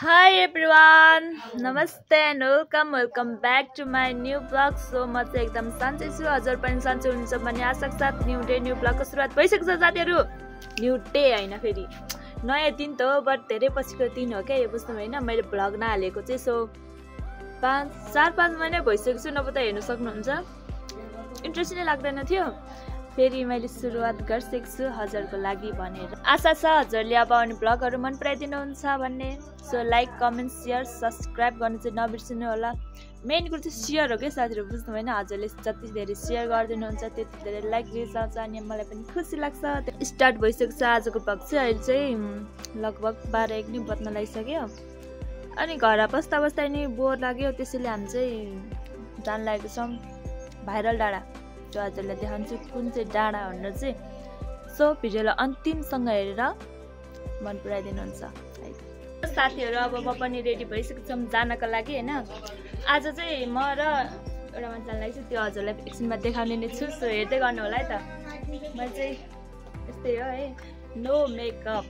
Hi everyone, Namaste and welcome back to my new vlog. So म चाहिँ एकदम सन्चै छु, हजुर पनि सन्चै हुनुहुन्छ भन्ने आशाका साथ न्यू डे न्यू ब्लगको सुरुवात भइसकेको छ साथीहरु। न्यू डे हैन फेरि नयाँ दिन त हो, बट धेरै पछिको दिन हो के, यो बुझ्नु हैन। मैले भ्लग नहालेको चाहिँ सो 4-5 महिना भइसकेको छु, नभए त हेर्न सक्नुहुन्छ। इन्ट्रेस्ट नै लाग्दैन थियो। फेरि मैले सुरुवात गरिसकेको छु हजुरको लागि भनेर। आशा छ हजुरले अब आउने ब्लगहरु मन पराइदिनुहुन्छ भन्ने। So like, comment, share, subscribe गर्न चाहिँ नबिर्सनु होला। मेन कुरो चाहिँ शेयर हो के साथीहरु, बुझ्नु भएन। हजुरले जति धेरै शेयर गरिदिनुहुन्छ त्यति धेरै लाइक रिच आउँछ अनि मलाई पनि खुसी लाग्छ। स्टार्ट भइसकेको छ आजको ब्लग चाहिँ। अहिले चाहिँ लगभग 12-1 नै बज्न लागिसक्यो अनि घर बस्दा बस्दा नि बोर लाग्यो, त्यसैले हामी चाहिँ जान लागेको छौं भाइरल डाँडा। जो हजुरलाई देखाउँछु कुन चाहिँ डाँडा भनेर चाहिँ। सो भिडियोलाई अन्तिमसँग हेरेर मन पराइदिनुहुन्छ है साथीहरु। अब म पनि रेडी भइसकेको छु जानका लागि हैन। आज चाहिँ म र एउटा मान्छे जान लाग्छु, त्यो हजुरलाई एकछिनमा देखाउने नै छु। सो हेर्दै गर्नु होला है त। म चाहिँ यस्तै हो है, नो मेकअप,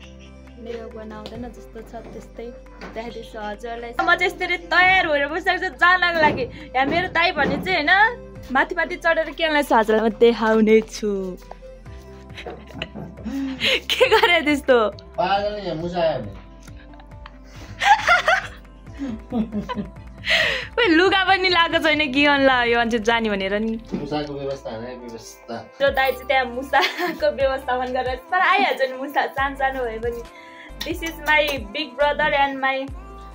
मेकअप गर्न आउँदैन जस्तो छ त्यस्तै देखाइदिन्छु हजुरलाई। म चाहिँ यस्तै तयार भएर बसिसकेको छु जानका लागि। यहाँ मेरो दाइ भन्ने चाहिँ हैन माथि माथि चढेर के लाग्छ हजुरलाई म देखाउने छु। के गरे त्यस्तो पागल या मुसा आयो नि। ओइ लुगा पनि लागेको छैन कि अनला यो मान्छे जानी भनेर नि। मुसाको व्यवस्था हैन, व्यवस्था त्यो दाइ चाहिँ त्यहाँ मुसाको व्यवस्थापन गरेर तर आइहाल्छ नि मुसा सानो सानो भए पनि। This is my big brother and my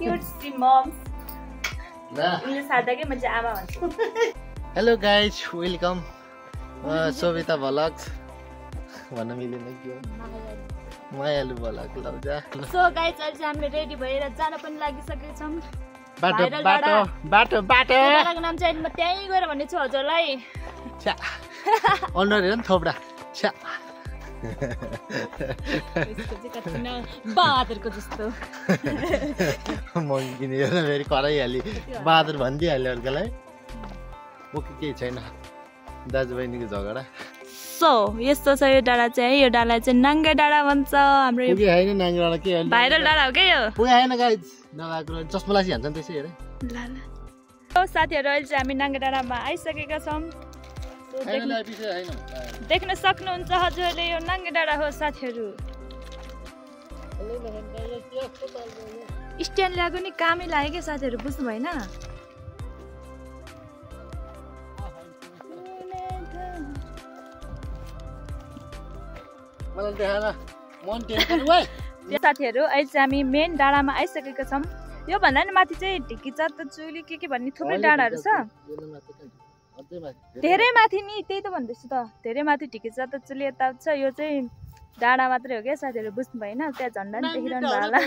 cute सी मम। उनले सादा के म चाहिँ आमा भन्छु। Hello guys, welcome Sobhita vlogs भन्न मिलेन के हो, मायालु भ्लग लौजा। सो गाइज अहिले चाहिँ हामीले रेडी भएर जान पनि लागिसकेका छौं बाटो बाटो बाटो बाटो। डाँडाको नाम चाहिँ म त्यहीँ गएर भन्ने छु हजुरलाई। छ्या अनुहार हेर न थोपडा छ्या बादरको जस्तो मङ्गिनी हेर फेरि कराइहाली बादर भनिदिइहाल्यो अर्कालाई। ओके केही छैन, दाजुबहिनीको झगडा। सो यस्तो छ यो डाँडा चाहिँ है। यो डाँडा चाहिँ नाङ्गे डाँडा भन्छ हाम्रो। पुगे हैन नाङ्गे डाँडा के हो, भाइरल डाँडा हो के यो। पुगे हैन गाइज, नभएको चस्मा लासी हान्छ नि त्यसै हेर। ल साथीहरु अहिले चाहिँ हामी नाङ्गे डाँडामा आइसकेका छौं। देख्न सक्नुहुन्छ हजुरले यो नाङ्गे डाँडा हो साथीहरु। स्ट्यान्ड ल्याएको नि कामै लाग्यो के साथीहरु, बुझ्नु भएन। साथीहरु अहिले चाहिँ हामी मेन डाँडामा आइसकेका छौं। यो भन्दा नि माथि चाहिँ ढिकीचट्ट चुली के भन्ने थुप्रै डाँडाहरु छ। धेरै माथि नि त्यही त भन्दैछु त, धेरै माथि ढिकीचट्ट चुली यता छ। यो चाहिँ डाँडा मात्रै हो क्या साथीहरु, बुझ्नु भएन। त्यहाँ झन्डा नि देखिरहनु होला।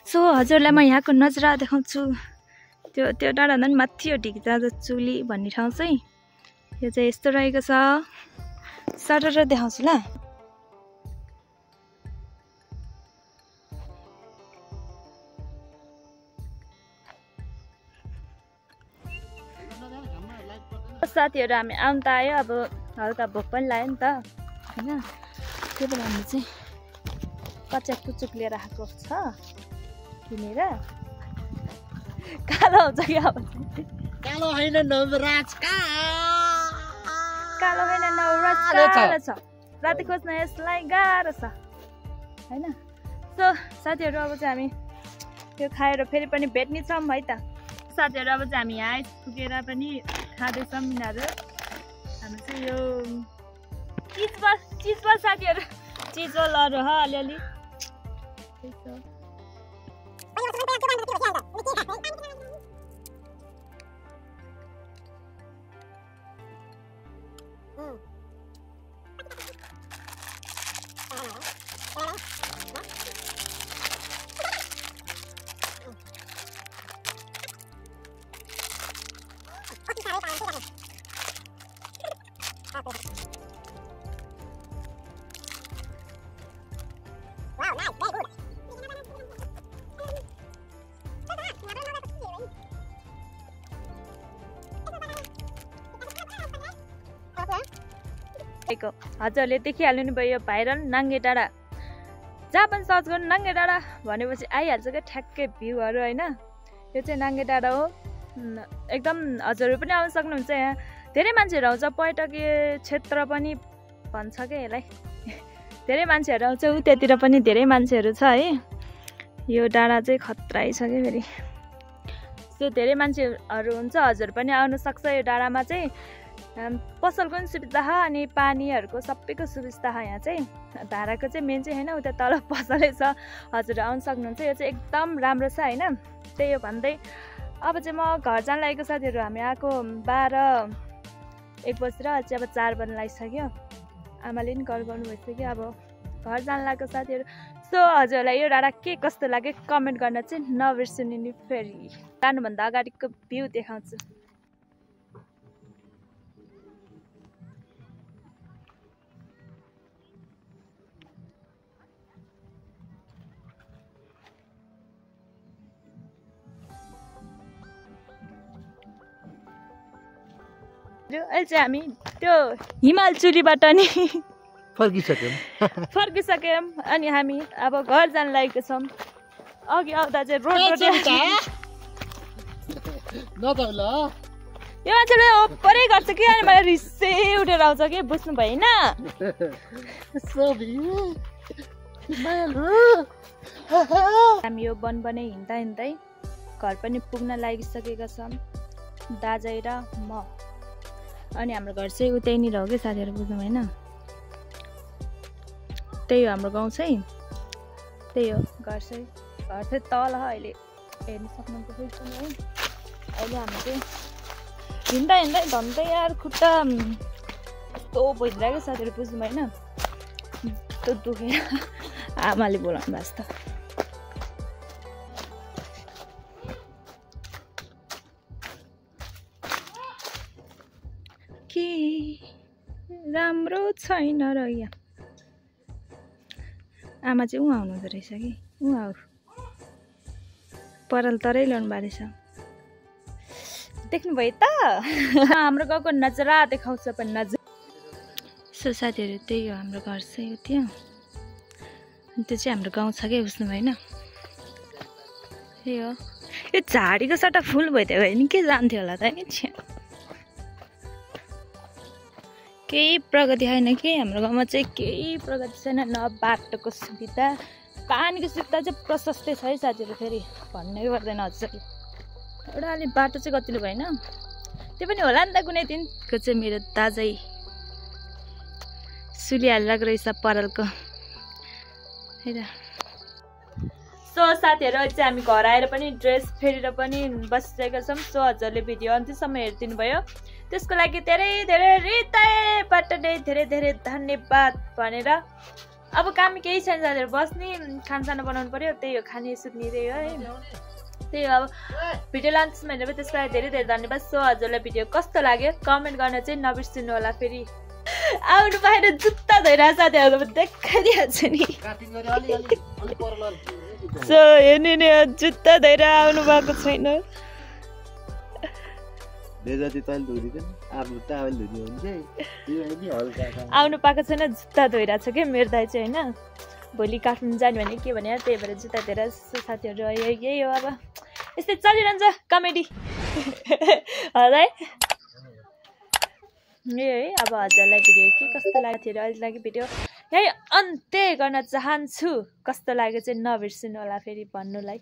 सो हजुरलाई म यहाँको नजारा देखाउँछु। त्यो डाँडा भन्दा नि माथि हो ढिकीचट्ट चुली भन्ने ठाउँ चाहिँ। यो चाहिँ यस्तो रहेको छ, सरर देखाउँछु ल। साथीहरु हामी आउनु त आयो, अब हल्का भोक पनि लाग्यो नि त हैन। त्यही भएर हामी चाहिँ कच्चा कुचुक लिएर आएको छ किनेर। कालो हुन्छ कि अब कालो हैन नवराज कालो हैन नवराज कालो छ। राति खोज्न यसलाई गाह्रो छ हैन। सो साथीहरु अब चाहिँ हामी त्यो खाएर फेरि पनि भेट्ने छौं है त। साथीहरु अब चाहिँ हामी यहाँ पुगेर पनि खाँदैछौँ। यिनीहरू हामी चाहिँ यो चिजबल साथीहरु, चिजबलहरु हो अलिअलि। हजुरले देखिहाल्नु नि भयो भाइरल नाङ्गे डाँडा। जहाँ पनि सर्च गर्नु नाङ्गे डाँडा भनेपछि आइहाल्छ क्या ठ्याक्कै भ्यूहरू होइन। यो चाहिँ नाङ्गे डाँडा हो। एकदम हजुरहरू पनि आउन सक्नुहुन्छ। यहाँ धेरै मान्छेहरू आउँछ, पर्यटकीय क्षेत्र पनि भन्छ क्या यसलाई। धेरै मान्छेहरू आउँछ, उतातिर पनि धेरै मान्छेहरू छ है। यो डाँडा चाहिँ खतरै छ क्या फेरि। सो धेरै मान्छेहरू हुन्छ, हजुर पनि आउन सक्छ। यो डाँडामा चाहिँ पसलको पनि सुविधा छ अनि पानीहरूको सबैको सुविस्ता छ। यहाँ चाहिँ धाराको चाहिँ मेन चाहिँ होइन, उता तल पसलै छ, हजुर आउन सक्नुहुन्छ। यो चाहिँ एकदम राम्रो छ होइन। त्यही हो भन्दै अब चाहिँ म घर जान लागेको साथीहरू। हामी आएको 12-1 बजेर अझै अब 4 बज्न लागिसक्यो। आमाले पनि कल गर्नु भइसक्यो। अब घर जान लागेको साथीहरू। सो हजुरहरूलाई यो डाँडा के कस्तो लाग्यो कमेन्ट गर्न चाहिँ नबिर्सनु नि। फेरि जानुभन्दा अगाडिको भ्यू देखाउँछु। अहिले चाहिँ हामी त्यो हिमाल चुलीबाट नि फर्किसक्यौँ अनि हामी अब घर जान लागेको छौँ। अघि आउँदा चाहिँ रोड यो मान्छेले ओपरै गर्छ कि अनि मलाई रिसै उठेर आउँछ कि, बुझ्नु भएन। हामी यो बनबनै हिँड्दा हिँड्दै घर पनि पुग्न लागिसकेका छौँ, दाजै र म। अनि हाम्रो घर चाहिँ उतैनिर हो कि साथीहरू, बुझ्नु भएन। त्यही हो हाम्रो गाउँ चाहिँ, त्यही हो घर चाहिँ। घर चाहिँ तल अहिले हेर्नु सक्नुहुन्छ है। अहिले हामी चाहिँ हिँड्दा हिँड्दै धन्दै यार खुट्टा यस्तो भइदिरहेको साथीहरू, बुझ्नु भएन। यस्तो दुखेर आमाले बोलाउनु भएको छ। के राम्रो छैन र यहाँ आमा चाहिँ उहाँ आउनुहुँदो रहेछ कि, उहाँ पराल तरै ल्याउनु भएको रहेछ। देख्नुभयो त हाम्रो गाउँको नजरा देखाउँछ पनि नजर। सो साथीहरू त्यही हो हाम्रो घर चाहिँ त्यो। अनि त्यो चाहिँ हाम्रो गाउँ छ क्या, बुझ्नु भएन। त्यही हो। यो झाडीको सट्टा फुल भइदियो भने के जान्थ्यो होला त नि। केही प्रगति छैन कि हाम्रो गाउँमा चाहिँ, केही प्रगति छैन। न बाटोको सुविधा, पानीको सुविधा चाहिँ प्रशस्तै छ है साथीहरू। फेरि भन्नै पर्दैन हजुर। एउटा अलि बाटो चाहिँ गतिलो भएन, त्यो पनि होला नि त। कुनै दिनको चाहिँ मेरो दाजै सुलिहालिरहेको रहेछ परालको है त। सो साथीहरू अहिले चाहिँ हामी घर आएर पनि ड्रेस फेरेर पनि बसिसकेका छौँ। सो हजुरले भिडियो अन्त्यसम्म हेरिदिनु भयो, त्यसको लागि धेरै धेरै हृदयबाट नै धेरै धेरै धन्यवाद भनेर। अब काम केही छैन साथीहरू, बस्ने खानसाना बनाउनु पर्यो, त्यही हो, खाने सुत्ने त्यही हो है। त्यही हो। अब भिडियो लान्चमा हेरेर त्यसको लागि धेरै धेरै धन्यवाद। सो हजुरलाई भिडियो कस्तो लाग्यो कमेन्ट गर्न चाहिँ नबिर्सिनु होला। फेरि आउनु पाएर जुत्ता धोइरहेको साथीहरू देखाइदिइहाल्छु नि। सो हेर्नु नि, जुत्ता धोएर आउनु भएको छैन। आउनु पाएको छैन, जुत्ता धोइरहेको छ क्या मेरो दाइ चाहिँ होइन। भोलि काठमाडौँ जाने भने के भने त्यही भएर जुत्ता धोएर साथीहरू यही हो। अब यस्तै चलिरहन्छ कमेडी है। यही है। अब हजुरलाई भिडियो के कस्तो लाग्यो थियो अहिले लागि भिडियो यही अन्त्य गर्न चाहन्छु। कस्तो लाग्यो चाहिँ नबिर्सिनु होला फेरि भन्नुलाई।